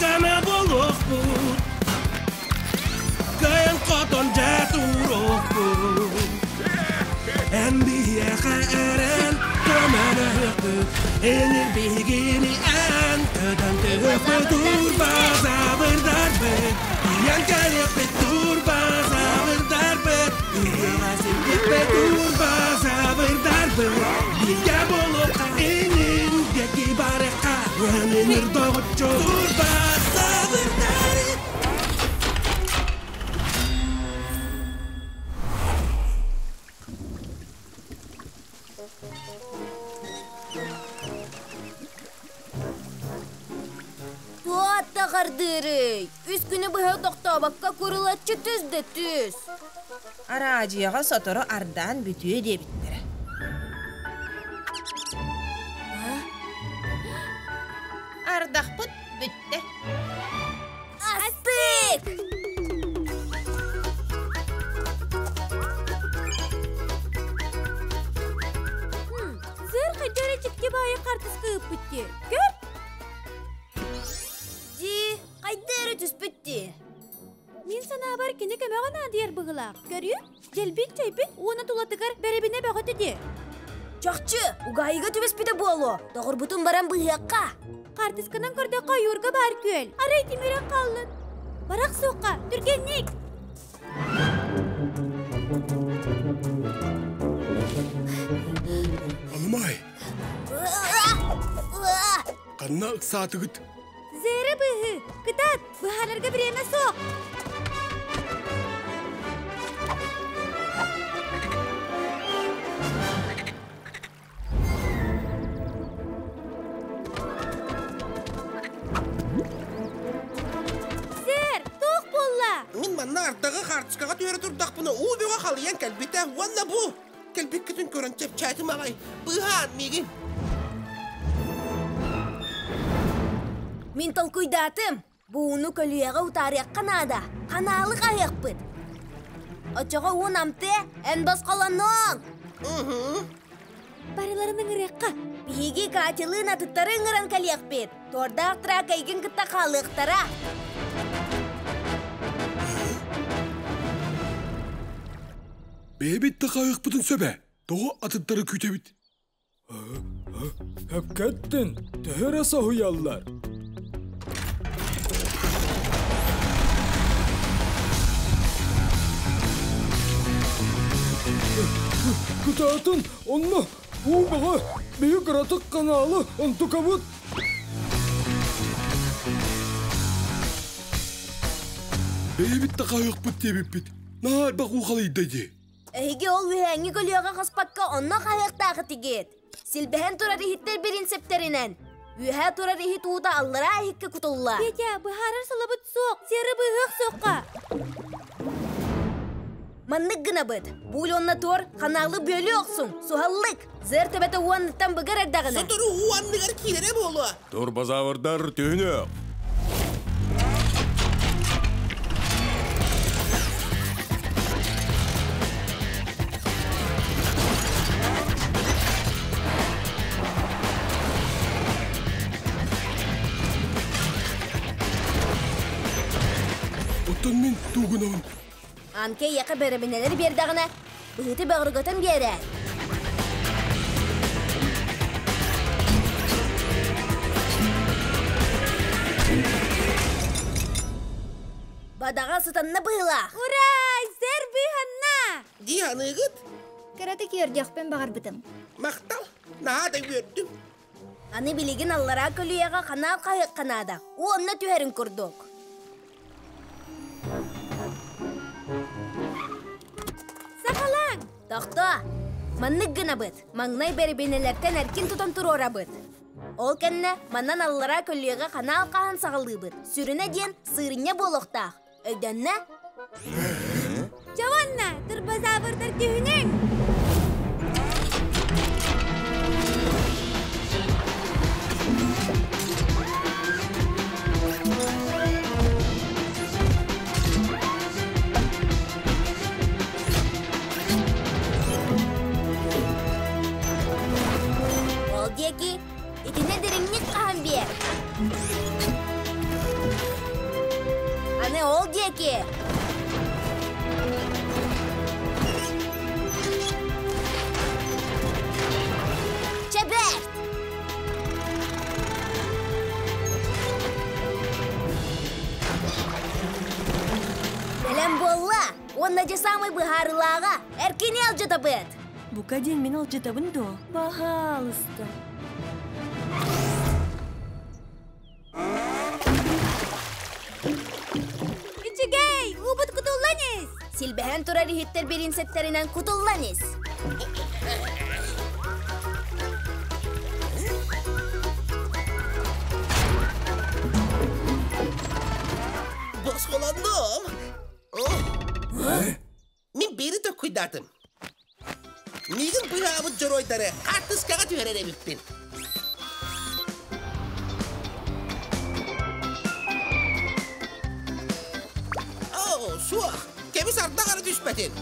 Күүс-көмө буолуохпут, Кыайан-хотон дьэ туруохпут. Эн биһиэхэ эрэн көмөлөһүөхпүт, Энир биһигини эн көтөн түһүөхпүт, Турбазаврдарбыт, тиийэн кэлиэхпит, Турбазаврдарбыт, ыһыаҕа сирдиэхпит, Турбазаврдарбыт, бииргэ буолуохха, инин диэки барыахха, Өнүнүр доҕоччу Турбазаврдар. Туох хардыырый? Үс күнү быһа тохтообокко курулаччы түс да түс. Араадьыйаҕа сотору ардаан бүтүө диэбиттэрэ. Ардахпыт бүттэ. Астык! Сыр хайдары чикти баайы хартыска ыыппыт дии. Көр! Дии, хайда эрэ түспүт дии. Мин санаабар кини көмөҕө наадыйар быһыылаах. Көрүө, дьэлбит чэйбит уонна тулатыгар бэрэбинэ бөҕөтө дии. Чахчы, угаайыга түбэспитэ буолуо. Доҕорбутун баран быһыахха. Хаартысканан көрдөххө ойуурга баар күөл. Арай тимирэн хааллын. Барах суохха, түргэнник! Алымай! Ханна ыксаатыгыт? Зере быһыы! Кытаат! Быһаарарга бириэмэ суох! Сэр, туох буолла? Мин манна ардаҕы хаартыскаҕа түһэрэ турдахпына уу бөҕө халыйан кэлбитэ уонна бу кэлбиккитин көрөн чэпчээтим аҕай. Быыһаан миигин. Мин толкуйдаатым. Бууну көлүйэҕэ утаарыахха наада. Ханаалы хаһыахпыт. Оччоҕо уу намтыа, эн босхолонуоҥ. Барыларын ыҥырыахха. Биһиги Катялыын атыттары ыҥыран кэлиэхпит. Туордаах трак эйгин кытта хаалыахтара. Бэйэбит да хаһыахпытын сөп ээ. Тоҕо атыттары күүтэбит? Өпкөттүн, төһө эрэ соһуйаллар. Кытаатын, онно уу бөҕө, биһи кыратык каналы онтукабыт. Бэйэбит да хаһыахпыт диэбиппит. Наһаа элбэх уу халыйда дии. Эһиги ол үһээҥҥи көлүөҕэ хаспакка онно хаһыахтаах этигит. Силбэһэн турар иһиттэр бириинсиптэринэн. Үөһээ турар иһит уута аллараа иһиккэ кутуллар. Петя, быһаарар салабыт суох, сиэрэ быыһыах суохха. Маннык гынабыт. Бульонна туор, ханаалы бүөлүү охсуҥ, суһаллык. Зыр төбөтө уонныттан быгар эрдэҕинэ. Сотору уу анныгар киирэрэ буолуо. Турбазаврдар түһүнүөх. Оттон мин тугунабын. Анке яка бэрэбинэлэри биэрдэҕинэ, быһыты бөҕөргөтөн биэрээр. Бадаҕа сытанна быһыылаах. Ура! Сэр быыһанна! Дии аныгыт? Кыратык үөрдүөхпүн баҕарбытым. Махтал, наһаа да үөрдүм. Аны билигин аллараа көлүйэҕэ ханаал хаһыахха наада. Уонна түһэрин курдук. Сахалаҥ! Тохтоо! Маннык гынабыт. Маҥнай бэрэбинэлэртэн эркин тутан туруорабыт. Ол кэннэ манан аллараа көлүөҕэ ханаал хаһан саҕалыыбыт. Сүрүнэ диэн сыырынньа буолуохтаах. Өйдөннө? Чаванна, турбозаврдар түһүнүҥ! Ол диэки итиннэ дириҥник хаһан биэр. Аны ол диэки. Чэбэрт! Бэлэм буолла! Уонна дьэ саамай быһаарыылааҕа эркини алдьатабыт! Бука диэн мин алдьатабын дуо? Баһаалыста. Үчүгэй! Уубут кутуллан ис! Силбэһэн турар иһиттэр бириинсэптэринэн кутуллан ис! Босхолоннум. Мин биири токкуйдаатым. Миигин быыһаабыт дьоруойдары хаартыскаҕа түһэрэр эбиппин. Оо, суох! Кэбис ардах ары түспэтин!